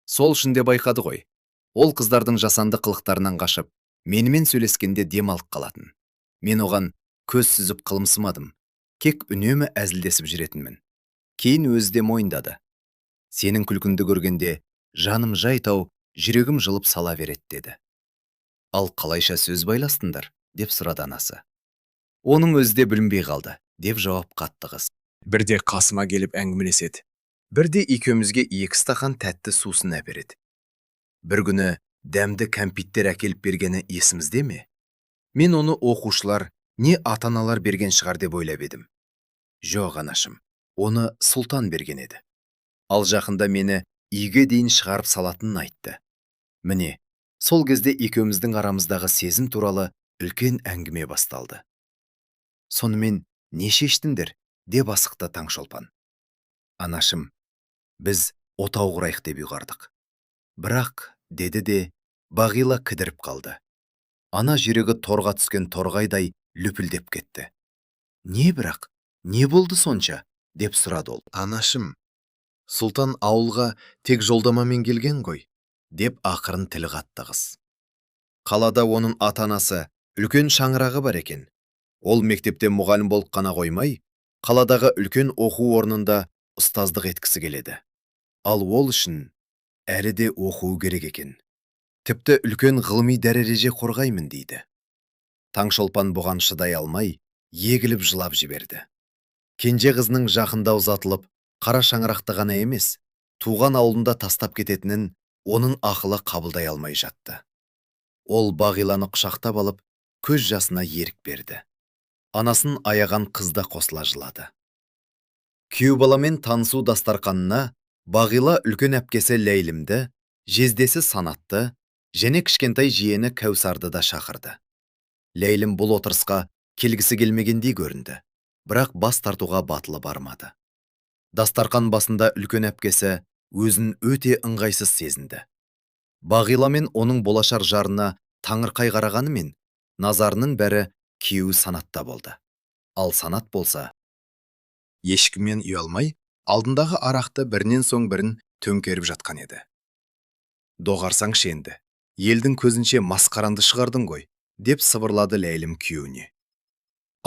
Сол үшін де байқады ғой. Ол қыздардың жасанды қылықтарынан қашып, менімен сөйлескенде дем алып қалатын. Мен оған көз сүзіп қылымсымадым. Тек үнемі әзілдесіп жүретінмін. Кейін өзі де мойындады. Сенің күлкіңді көргенде жаным жай тауып, жүрегім жылып сала береді, деді. Ал қалайша сөз байластыңдар, деп сұрады анасы. Оның өзі де білінбей қалды, деп жауап қатты қыз. Бірде қасыма келіп әңгімелеседі. Бірде екеумізге 2 стақан тәтті сусын әпереді. Бір күні дәмді кәмпиттер әкеліп бергені есімізде ме? Мен оны оқушылар, не ата-аналар берген шығар деп ойлап едім. Жоқ, анашым, оны Сұлтан берген еді. Ал жақында мені үйге дейін шығарып салатынын айтты. Міне, сол кезде екеуміздің арамыздағы сезім туралы үлкен әңгіме басталды. Сонымен не шештіңдер? Деп асықты Таңшолпан. Анашым, біз отау құрайық деп ұйғардық. Бірақ, деді де, Бағила кідіріп қалды. Ана жүрегі торға түскен торғайдай лүпілдеп кетті. Не бірақ, не болды сонша? Деп сұрады ол. Анашым, Сұлтан ауылға тек жолдамамен келген ғой, деп ақырын тіл қатты қыз. Қалада оның ата-анасы, үлкен шаңырағы бар екен. Ол мектепте мұғалім болып қана қоймай, қаладағы үлкен оқу орнында ұстаздық еткісі келеді. Ал ол үшін әлі де оқу керек екен. Тіпті үлкен ғылыми дәреже қорғаймын дейді. Таңшолпан бұған шыдай алмай, егіліп жылап жіберді. Кенже қызының жақында ұзатылып, қара шаңырақты ғана емес, туған ауылында тастап кететінін оның ақылы қабылдай алмай жатты. Ол Бағиланы құшақтап алып, көз жасына ерік берді. Анасын аяған қыз да қосыла жылады. Күйеу баламен танысу дастарқанына Бағила үлкен әпкесі Ләйлімді, жездесі Санатты және кішкентай жиені Кәусарды да шақырды. Ләйлім бұл отырысқа келгісі келмегендей көрінді, бірақ бас тартуға батылы бармады. Дастарқан басында үлкен әпкесі өзін өте ыңғайсыз сезінді. Бағила мен оның болашар жарына таңырқай қарағанымен, назарының бәрі күйеуі Санатта болды. Ал Санат болса, Ешкімнен ұялмай, алдындағы арақты бірінен соң бірін төңкеріп жатқан еді. Доғарсаңшы енді, елдің көзінше масқаранды шығардың ғой, деп сыбырлады Ләйлім күйеуіне.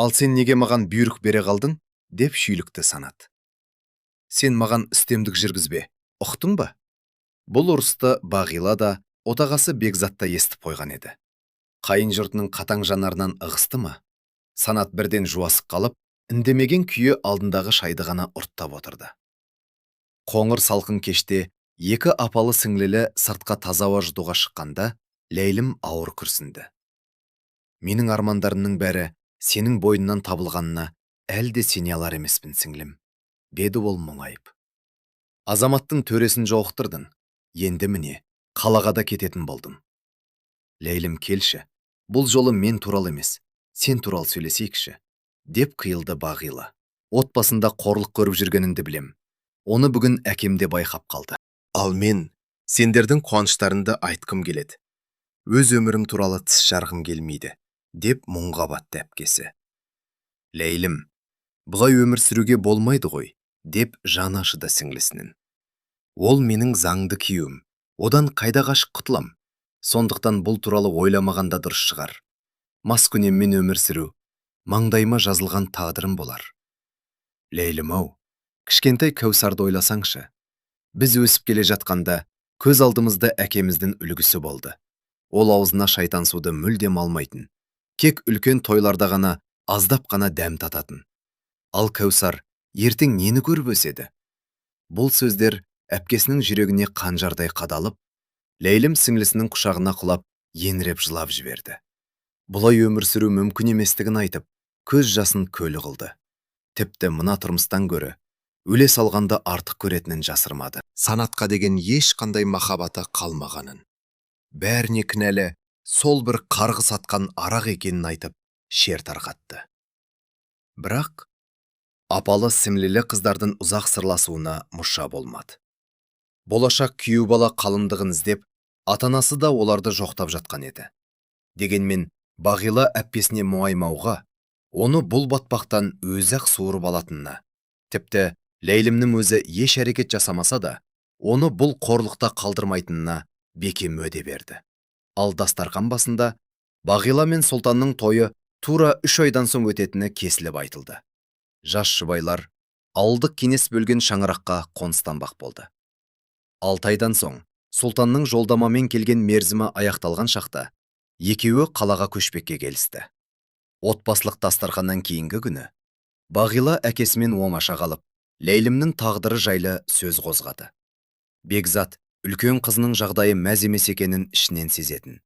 Ал сен неге маған бұйрық бере қалдың, деп шүйлікті Санат. Сен маған үстемдік жүргізбе, ұқтың ба? Бұл ұрысты Бағила да, отағасы Бекзат та естіп қойған еді. Қайын жұртының қатаң жанарынан ығысты ма? Санат бірден жуасып қалып, үндемеген күйі алдындағы шайды ғана ұрттап отырды. Қоңыр салқын кеште екі апалы сіңлілі сыртқа таза ауа жұтуға шыққанда, Ләйлім ауыр күрсінді. Менің армандарымның бәрі сенің бойынан табылғанына әлі де сене алар емеспін, сіңлім, деді ол мұңайып. Азаматтың төресін жолықтырдың, енді міне, қалаға да кететін болдым. Ләйлім, келші, бұл жолы мен туралы емес, сен туралы сөйлесейікші, деп қиылды Бағила. Отбасында қорлық көріп жүргеніңді білем. Оны бүгін әкем де байқап қалды. Ал мен сендердің қуаныштарыңды айтқым келеді. Өз өмірім туралы тіс жарғым келмейді, деп мұңға батты әпкесі. Ләйлім, бұлай өмір сүруге болмайды ғой, деп жаны ашыды сіңлісінің. Ол менің заңды күйеуім, одан қайда қашып құтылам? Сондықтан бұл туралы ойламаған да дұрыс шығар. Маскүнеммен өмір сүру, маңдайыма жазылған тағдырым болар. Ләйлім-ау, кішкентай Кәусарды ойласаңшы. Біз өсіп келе жатқанда көз алдымызда әкеміздің үлгісі болды. Ол аузына шайтан суды мүлдем алмайтын. Кек үлкен тойларда ғана аздап қана дәм тататын. Ал Кәусар ертең нені көріп өседі? Бұл сөздер әпкесінің жүрегіне қанжардай қадалып, Ләйлім сіңлісінің құшағына құлап, еңіреп жылап жіберді. Бұлай өмір сүру мүмкін еместігін айтып, көз жасын көл қылды. Тіпті мына тұрмыстан гөрі өле салғанды артық көретінін жасырмады. Санатқа деген ешқандай махаббаты қалмағанын, бәріне кінәлі сол бір қарғыс атқан арақ екенін айтып, шер тарқатты. Бірақ апалы сіңлілі қыздардың ұзақ сырласуына мұша болмады. Болашақ күйеу бала қалыңдығын іздеп, ата-анасы да оларды жоқтап жатқан еді. Дегенмен Бағила әпкесіне мұңаймауға, оны бұл батпақтан өзі-ақ суырып алатынына, тіпті Ләйлімнің өзі еш әрекет жасамаса да, оны бұл қорлықта қалдырмайтынына бекем уәде берді. Ал дастарқан басында Бағила мен Сұлтанның тойы тура 3 айдан соң өтетіні кесіліп айтылды. Жас жұбайлар ауылдық кеңес бөлген шаңыраққа қоныстанбақ болды. 6 айдан соң Сұлтанның жолдамамен келген мерзімі аяқталған шақта екеуі қалаға көшпекке келісті. Отбасылық дастарханнан кейінгі күні Бағила әкесімен оңаша қалып, Ләйлімнің тағдыры жайлы сөз қозғады. Бекзат үлкен қызының жағдайы мәз емес екенін ішінен сезетін.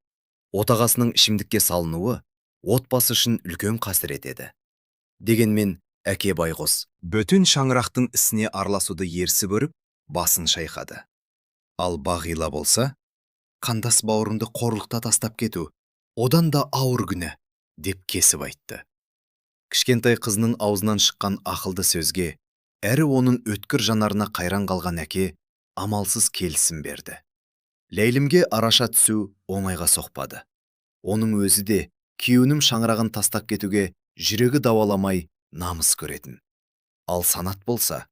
Отағасының ішімдікке салынуы отбасы үшін үлкен қасірет еді. Дегенмен әке байғұс бөтен шаңырақтың ісіне араласуды ерсі көріп, басын шайқады. Ал Бағила болса, қандас бауырымды қорлықта тастап кету, одан да ауыр күнә, деп кесіп айтты. Кішкентай қызының аузынан шыққан ақылды сөзге, әрі оның өткір жанарына қайран қалған әке амалсыз келісім берді. Ләйлімге араша түсу оңайға соқпады. Оның өзі де күйеуінің шаңырағын тастап кетуге жүрегі дауаламай намыс көретін. Ал Санат болса,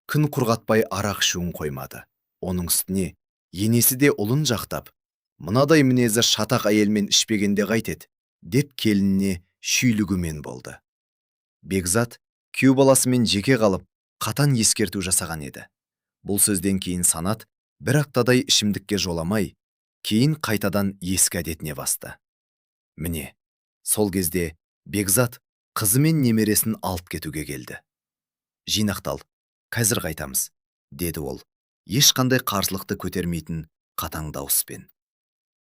күн құрғатпай арақ ішуін қоймады. Оның үстіне енесі де ұлын жақтап, мынадай мінезі шатақ әйелмен ішпегенде қайтеді, деп келініне шүйлігумен болды. Бекзат күйеу баласымен жеке қалып, қатан ескерту жасаған еді. Бұл сөзден кейін Санат бір аптадай ішімдікке жоламай, кейін қайтадан ескі әдетіне басты. Міне, сол кезде Бекзат қызы мен немересін алып кетуге келді. Жинақтал, қазір қайтамыз, деді ол, ешқандай қарсылықты көтермейтін қатаң дауыспен.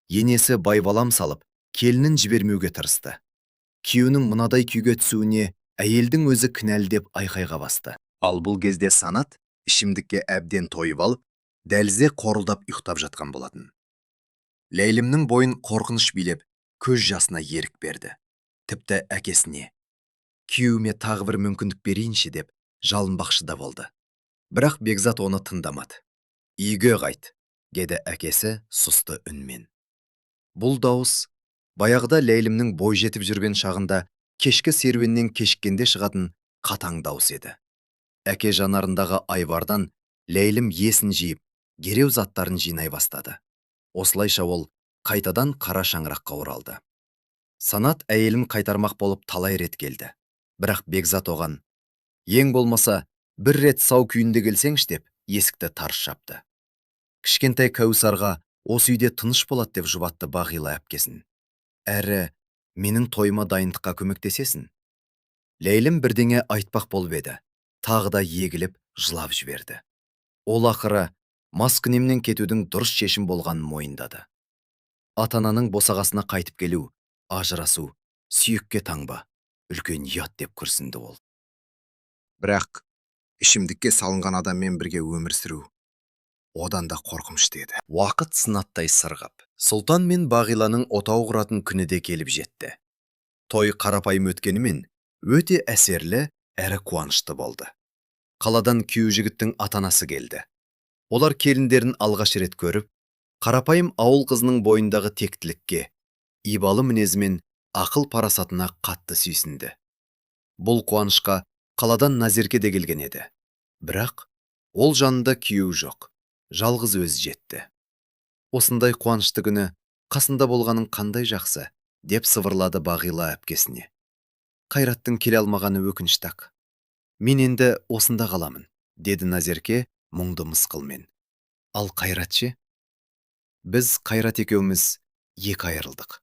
Енесі байбалам салып, келінін жібермеуге тырысты. Күйеуінің мынадай күйге түсуіне әйелдің өзі кінәлі деп айқайға басты. Ал бұл кезде Санат ішімдікке әбден тойып алып, дәлізде қорылдап ұйықтап жатқан болатын. Ләйлімнің бойын қорқыныш билеп, көз жасына ерік берді. Тіпті әкесіне күйеуіме тағы бір мүмкіндік берейінші деп жалынбақшы да болды. Бірақ Бекзат оны тыңдамады. Үйге қайт, Деді әкесі сұсты үнмен. Бұл дауыс баяғыда Ләйлімнің бой жетіп жүрген шағында кешкі серуеннен кешіккенде шығатын қатаң дауыс еді. Әке жанарындағы айбардан Ләйлім есін жиып, дереу заттарын жинай бастады. Осылайша ол қайтадан қара шаңыраққа оралды. Санат әйелін қайтармақ болып талай рет келді. Бірақ Бекзат оған: «Ең болмаса, бір рет сау күйінде келсеңші», – деп есікті тарс жапты. Кішкентай Кәусарға осы үйде тыныш болады, деп жұбатты Бағила әпкесін. Әрі менің тойыма дайындыққа көмектесесің. Ләйлім бірдеңе айтпақ болып еді, тағы да егіліп жылап жіберді. Ол ақыры маскүнемнен кетудің дұрыс шешім болғанын мойындады. Ата-ананың босағасына қайтып келу, ажырасу, сүйекке таңба, үлкен ұят, деп күрсінді ол. Бірақ ішімдікке салынған адаммен бірге өмір сүру одан да қорқынышты еді. Уақыт сынаптай сырғып, Сұлтан мен Бағиланың отау құратын күні де келіп жетті. Той қарапайым өткенімен, өте әсерлі әрі қуанышты болды. Қаладан күйеу жігіттің ата-анасы келді. Олар келіндерін алғаш рет көріп, қарапайым ауыл қызының бойындағы тектілікке, ибалы мінезі мен ақыл парасатына қатты сүйсінді. Бұл қуанышқа қаладан Назерке де келген еді. Бірақ ол жанында күйеуі жоқ, жалғыз өзі жетті. Осындай қуанышты күні қасында болғаның қандай жақсы, деп сыбырлады Бағила әпкесіне. Қайраттың келе алмағаны өкінішті-ақ. Мен енді осында қаламын, деді Назерке мұңды мысқылмен. Ал Қайрат ше? Біз Қайрат екеуміз екі айырылдық.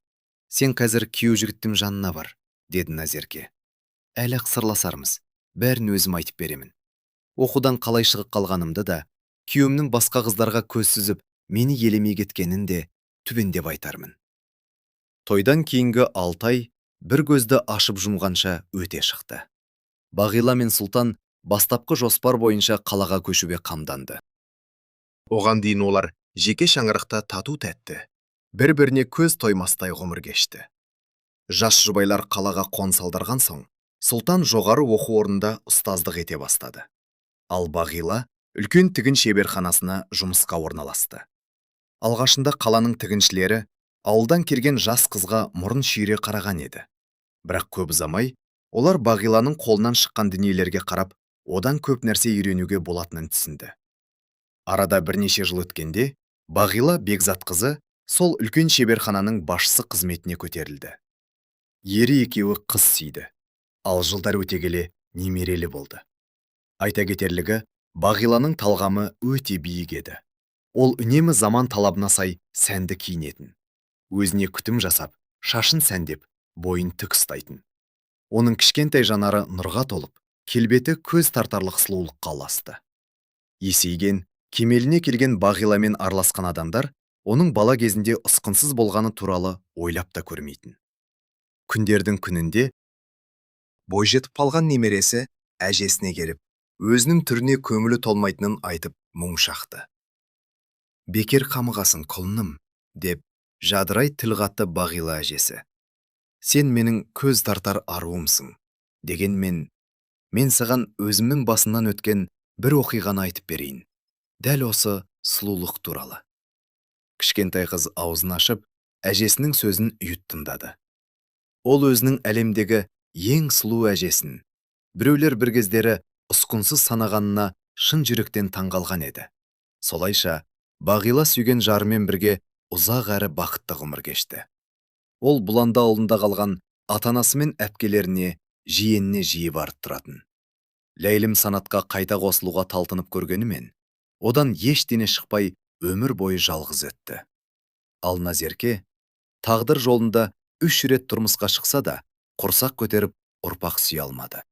Сен қазір күйеу жігіттің жанына бар, деді Назерке. Әлі-ақ сырласармыз, бәрін өзім айтып беремін. Оқудан қалай шығып қалғанымды да, күйеуімнің басқа қыздарға көз сүзіп, мені елемей кеткенін де түбендеп айтармын. Тойдан кейінгі 6 ай бір көзді ашып жұмғанша өте шықты. Бағила мен Сұлтан бастапқы жоспар бойынша қалаға көшуге қамданды. Оған дейін олар жеке шаңырақта тату тәтті, бір-біріне көз тоймастай ғұмыр кешті. Жас жұбайлар қалаға қоныс аударған соң, Сұлтан жоғары оқу орнында ұстаздық ете бастады. Ал Бағила үлкен тігін шеберханасына жұмысқа орналасты. Алғашында қаланың тігіншілері ауылдан келген жас қызға мұрын шүйіре қараған еді. Бірақ көп ұзамай, олар Бағиланың қолынан шыққан дүниелерге қарап, одан көп нәрсе үйренуге болатынын түсінді. Арада бірнеше жыл өткенде, Бағила Бекзатқызы сол үлкен шеберхананың басшысы қызметіне көтерілді. Ері екеуі қыз сүйді. Ал жылдар өте келе немерелі болды. Айта кетерлігі, Бағиланың талғамы өте биік еді. Ол үнемі заман талабына сай сәнді киінетін. Өзіне күтім жасап, шашын сәндеп, бойын тік ұстайтын. Оның кішкентай жанары нұрға толып, келбеті көз тартарлық сұлулыққа ұласты. Есейген, кемеліне келген Бағиламен араласқан адамдар оның бала кезінде ұсқынсыз болғаны туралы ойлап та көрмейтін. Күндердің күнінде бойжетіп қалған немересі әжесіне келіп, өзінің түріне көңілі толмайтынын айтып мұң шақты. Бекер қамығасың, құлыным, деп жадырай тіл қатты Бағила әжесі. Сен менің көз тартар аруымсың. Дегенмен, мен саған өзімнің басымнан өткен бір оқиғаны айтып берейін. Дәл осы сұлулық туралы. Кішкентай қыз аузын ашып, әжесінің сөзін ұйыт тыңдады. Ол өзінің әлемдегі ең сұлу әжесін, біреулер бір кездері ұсқынсыз санағанына шын жүректен таңғалған еді. Солайша, Бағила сүйген жарымен бірге ұзақ әрі бақытты ғұмыр кешті. Ол Бұланды ауылында қалған ата-анасы мен әпкелеріне, жиеніне жиі барып тұратын. Ләйлім Санатқа қайта қосылуға талпынып көргенімен, одан ештеңе шықпай, өмір бойы жалғыз өтті. Ал Назерке тағдыр жолында үш рет тұрмысқа шықса да, құрсақ көтеріп, ұрпақ сүйе алмады.